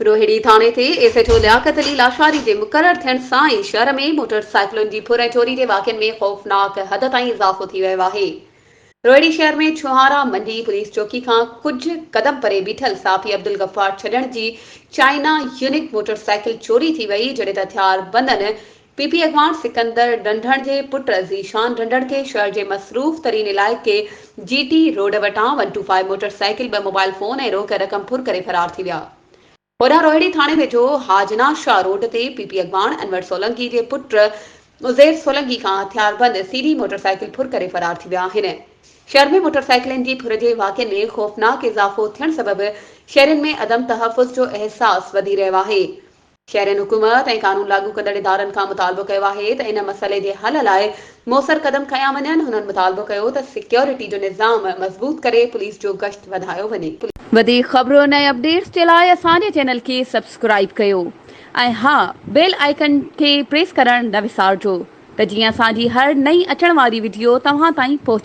روهڙي ٿاڻي تي S H O Liaquat Ali Lashari جي مقرر ٿيڻ سان ئي شهر ۾ موٽر سائيڪلن جي ڦر ۽ چوري جي واقعن ۾ خوفناڪ حد تائين اضافو ٿي ويو آهي. روهڙي شهر ۾ ڇهارا منڊي پوليس چوڪي کان ڪجهه قدم پري بيٺل صحافي عبدالغفار ڇڏڻ جي چائنا يونڪ موٽر سائيڪل چوري ٿي وئي جڏهن ته هٿياربندن پي پي اڳواڻ سڪندر ڍنڍڻ جي پٽ ذيشان ڍنڍڻ کي شهر جي مصروف ترين علائقي جي ٽي روڊ وٽان one two five motor cycle, ٻه موبائل فون ۽ روڪ رقم ڦر ڪري فرار ٿي ويا. هوڏانهن روهڙي ٿاڻي ويجهو حاجنا شاهه روڊ تي پي پي اڳواڻ انور سولنگي جي پٽ عزير سولنگي کان هٿياربند سيري موٽر سائيڪل ڦر ڪري فرار ٿي ويا آهن. شهر ۾ موٽر سائيڪلن جي ڦر جي واقعن ۾ خوفناڪ اضافو ٿيڻ سبب شهرين ۾ عدم تحفظ جو احساس وڌي رهيو آهي. شهرين حڪومت ۽ قانون لاڳو ڪندڙ ادارن کان مطالبو ڪيو آهي ته ان مسئلي جي حل لاء موثر قدم کنيا وڃن، هنن مطالبو ڪيو ته سيڪيورٽي جو نظام مضبوط ڪري پوليس جو گشت وڌايو وڃي. وڌيڪ خبرن ۽ اپڊيٽس جي لاء اسان جي چينل کي سبسڪرائيب ڪيو ۽ ها بيل آئيڪن کي پريس ڪرڻ نه وسارجو ته جيئن اسان جي هر نئين اچڻ واري وڊيو توهان تائين پهچي.